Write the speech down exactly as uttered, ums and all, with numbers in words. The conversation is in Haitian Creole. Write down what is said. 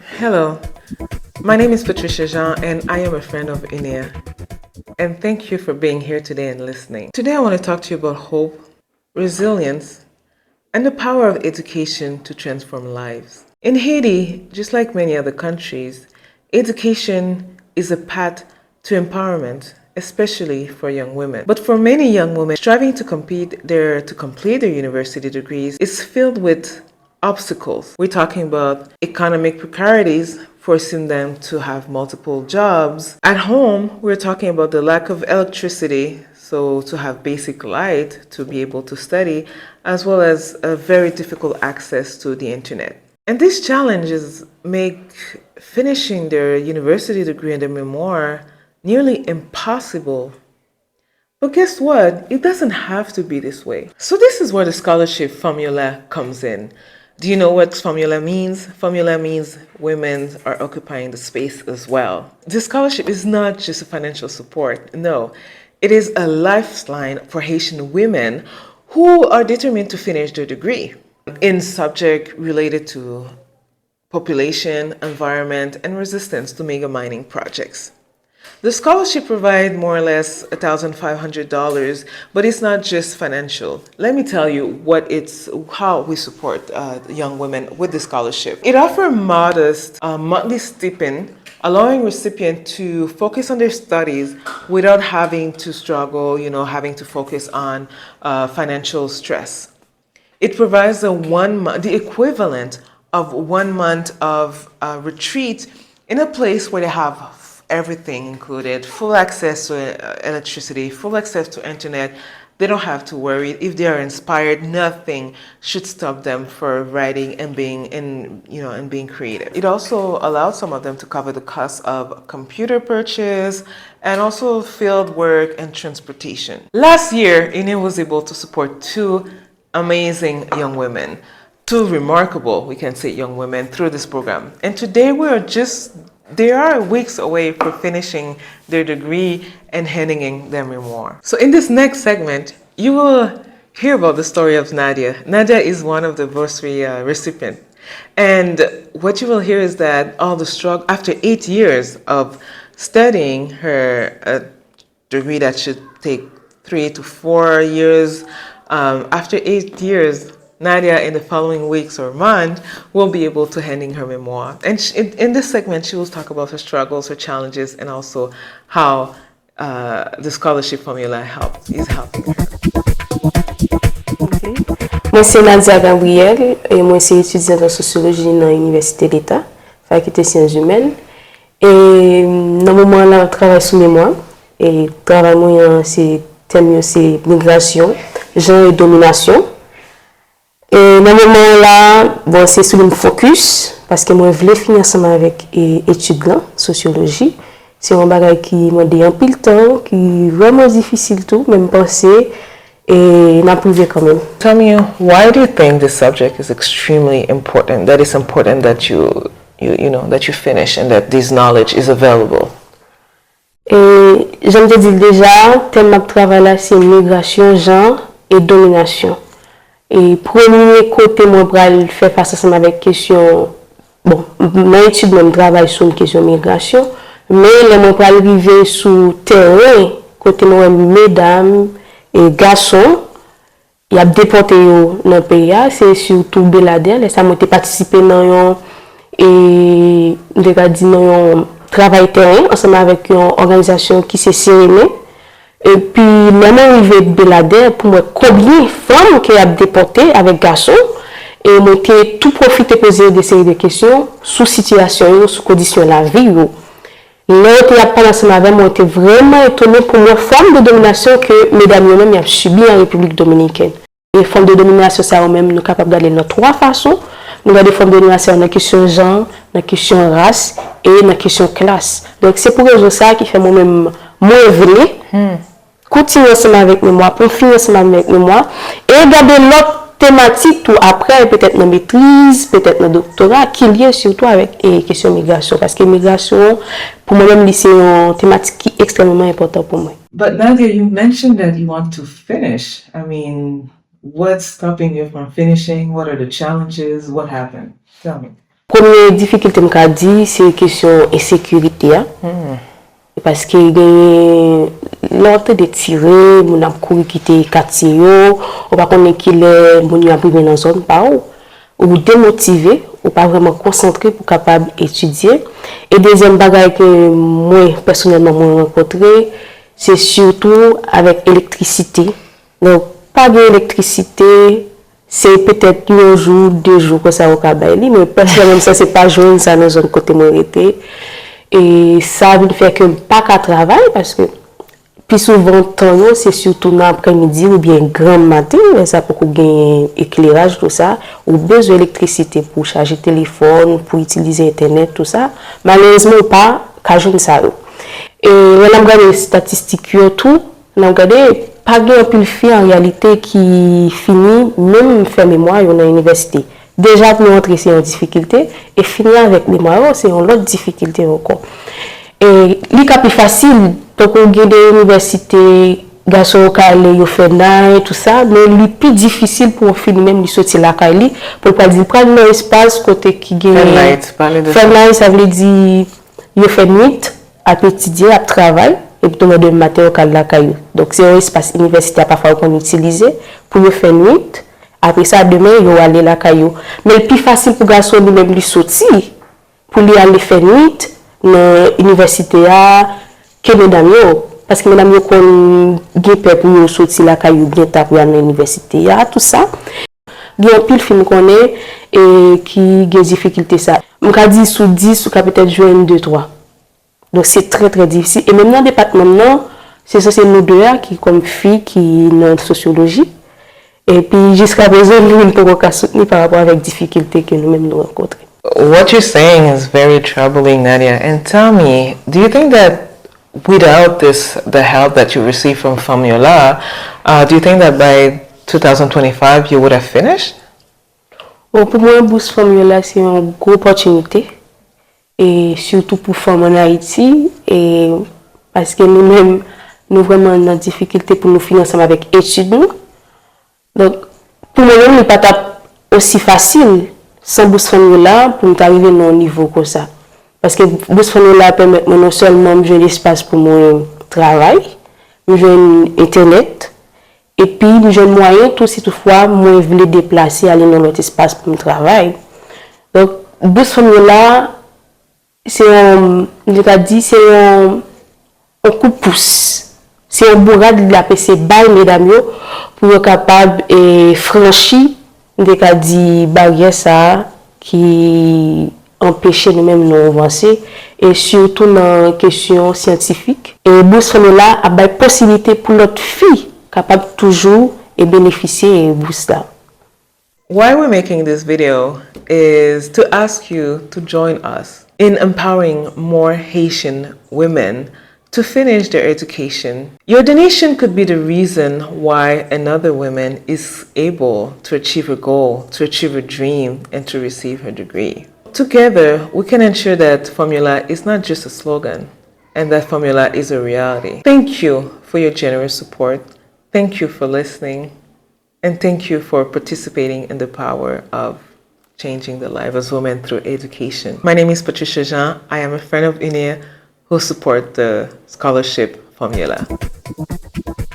Hello, my name is Patricia Jean, and I am a friend of Inia. And thank you for being here today and listening. Today, I want to talk to you about hope, resilience, and the power of education to transform lives. In Haiti, just like many other countries, education is a path to empowerment, especially for young women. But for many young women, striving to compete their to complete their university degrees is filled with obstacles. We're talking about economic precarities, forcing them to have multiple jobs. At home, we're talking about the lack of electricity, so to have basic light to be able to study, as well as a very difficult access to the internet. And these challenges make finishing their university degree and their memoir nearly impossible. But guess what? It doesn't have to be this way. So, this is where the scholarship formula comes in. Do you know what formula means? Formula means women are occupying the space as well. The scholarship is not just a financial support, no. It is a lifeline for Haitian women who are determined to finish their degree in subject related to population, environment, and resistance to mega mining projects. The scholarship provides more or less one thousand five hundred dollars, but it's not just financial. Let me tell you what it's how we support uh, young women with the scholarship. It offers modest uh, monthly stipend, allowing recipients to focus on their studies without having to struggle, you know, having to focus on uh, financial stress. It provides a one month, the equivalent of one month of uh, retreat in a place where they have everything included, full access to uh, electricity, full access to internet. They don't have to worry if they are inspired. Nothing should stop them for writing and being in, you know, and being creative. It also allowed some of them to cover the cost of computer purchase and also field work and transportation. Last year, Ine was able to support two amazing young women, two remarkable, we can say, young women through this program. And today we are just, they are weeks away for finishing their degree and handing in their memoir. So in this next segment, you will hear about the story of Nadia. Nadia is one of the bursary uh, recipients. And what you will hear is that all the struggle, after eight years of studying her uh, degree that should take three to four years. Um, after eight years, Nadia, in the following weeks or month, will be able to hand in her memoir. And sh- in, in this segment, she will talk about her struggles, her challenges, and also how uh, the scholarship formula help is helping her. Mwen se Nadia Gabriel e mwen se etidyant an sosyoloji nan Inivèsite Leta, Fakilte Syans Imèn. E nan moman an la, m ap travay sou memwa. E travay mwen an, se tèm yo se migrasyon, jan e dominasyon. E nan moman an la, bon, se sou li m fokis, paske mwen vle fini ansanm avèk e, etid lan, sosyoloji. Se yon bagay ki mande anpil tan, ki vrèman difisil tou, men m panse e n ap rive kanmenm. Tell me, why do you think this subject is extremely important? That it's important that you, you, you know, that you finish and that this knowledge is available. E jan m te di l deja, tèm m ap travay la se migrasyon, jan e dominasyon. E premye kote mwen pral fè fas ansanm avèk kesyon, bon, nan etid mwen m travay sou kesyon migrasyon, men lè mwen pral rive sou teren kote mwen wè medam e gason y ap depòte yo nan peyi a, se sitou Beladè. Lè sa mwen te patisipe nan yon, e, m te ka di nan yon travay teren ansanm avèk yon òganizasyon ki se Seremen. Epi lè mwen rive Beladè, pou m wè konbyen fanm ke y ap depòte avèk gason, e mwen te tou pwofite poze yo de seri de kesyon sou sitiyasyon yo, sou kondisyon lavi yo. Lè yo te ap pale ansanm avè m, mwen te vrèman etone pou m wè fòm de dominasyon ke medam yo menm y ap sibi an Repiblik Dominikèn. E fòm de dominasyon sa yo menm, nou kapab gade l nan twa fason. Nou gade fòm de dominasyon nan kesyon jan, nan kesyon ras e nan kesyon klas. Donk, se pou rezon sa a ki fè mwen menm, mwen vle kontinye ansanm avèk memwa, pou m fini ansanm avèk memwa, e gade lòt tematik tou apre, petèt nan metriz, petèt nan doktora, ki lye sitou avèk e, kesyon migrasyon. Paske migrasyon, pou mwen menm, li se yon tematik ki ekstrèmeman enpòtan pou mwen. But Nadia, you mentioned that you want to finish. I mean, what's stopping you from finishing? What are the challenges? What happened? Tell me. Premye difikilte m ka di, se kesyon ensekirite a. Paske genyen, lè w ap tande tire, moun ap kouri kite katye yo, ou pa konnen kilè moun yo ap rive nan zòn pa w, ou demotive, ou pa vrèman konsantre pou kapab etidye. E dezyèm bagay ke mwen, pèsonèlman, mwen rankontre, se sitou avèk elektrisite. Donk, pa gen elektrisite, se petèt yon jou, de jou konsa ou ka bay li, men pèsonèlman, sa se pa jwenn sa nan zòn kote mwen rete. E sa vin fè ke m pa ka travay, paske pi souvan tan yo, se sitou nan aprèmidi oubyen granm maten, lè sa poko gen ekleraj, tou sa, ou bezwen elektrisite pou chaje telefòn, pou itilize entènèt, tou sa. Malerezman, ou pa ka jwenn sa yo. E lè n ap gade estatistik yo tou, n ap gade, pa gen anpil fi an reyalite ki fini menm fè memwa yo nan inivèsite. Deja pou yo antre se yon difikilte, e fini avèk memwa yo se yon lòt difikilte ankò. E li ka pi fasil, tankou gen de inivèsite, gason yo ka ale, yo fè night, tou sa, men li pi difisil pou yon fi li menm li soti lakay li, pou l pral di l pral nan espas kote ki gen. Fè night, pale de sa. Fè night, sa vle di yo fè nwit, ap etidye, ap travay, epi tou lè demen maten yo ka al lakay yo. Donk se yon espas inivèsite a pafwa yo konn itilize pou yo fè nwit, apre sa demen yo ale lakay yo. Men l pi fasil pou gason li menm li soti, pou li ale fè nwit nan inivèsite a, ke medam yo. Paske medam yo konn gen pè pou yo soti lakay yo byen ta pou y al nan inivèsite a, tou sa. Gen anpil fi m konnen e ki gen difikilte sa. M ka di sou dis, ou ka petèt jwenn de, twa. Donk, se trè, trè difisil. E menm nan depatman m nan, se sanse nou de a ki kòm fi ki nan sosyoloji. Epi, jiska prezan, nou menm poko ka soutni pa rapò avèk difikilte ke nou menm nou rankontre. What you're saying is very troubling, Nadia. And tell me, do you think that without this, the help that you receive from Fanm Yo La, uh, do you think that by two thousand twenty-five you would have finished? Bon, pou mwen, bous Fanm Yo La se yon gwo opòtinite, e sitou pou fanm ann Ayiti, e paske nou menm, nou vrèman nan difikilte pou nou fin ansanm avèk etid nou. Donk, pou mwen menm, li pa t ap osi fasil san bous Fanm Yo La pou m ta rive nan yon nivo konsa. Paske bous Fanm Yo La pèmèt mwen non sèlman m jwenn espas pou mwen travay, m jwenn entènèt, epi m jwenn mwayen tou si toutfwa mwen vle deplase ale nan lòt espas pou m travay. Donk, bous Fanm Yo La, se yon, m te ka di, se yon, yon kout pous. Se yon bourad li ap eseye bay medam yo pou yo kapab e, franchi, m te ka di, baryè sa a ki anpeche nou menm nou vanse, e sitou nan kesyon syantifik. E bous Fanm Yo La ap bay posiblite pou lòt fi kapab toujou e benefisye e bous la. Why we're making this video is to ask you to join us in empowering more Haitian women to finish their education. Your donation could be the reason why another woman is able to achieve her goal, to achieve her dream, and to receive her degree. Together, we can ensure that Fanm Yo La is not just a slogan, and that Fanm Yo La is a reality. Thank you for your generous support. Thank you for listening. And thank you for participating in the power of changing the lives of women through education. My name is Patricia Jean. I am a friend of UNIR who support the scholarship Fanm Yo La.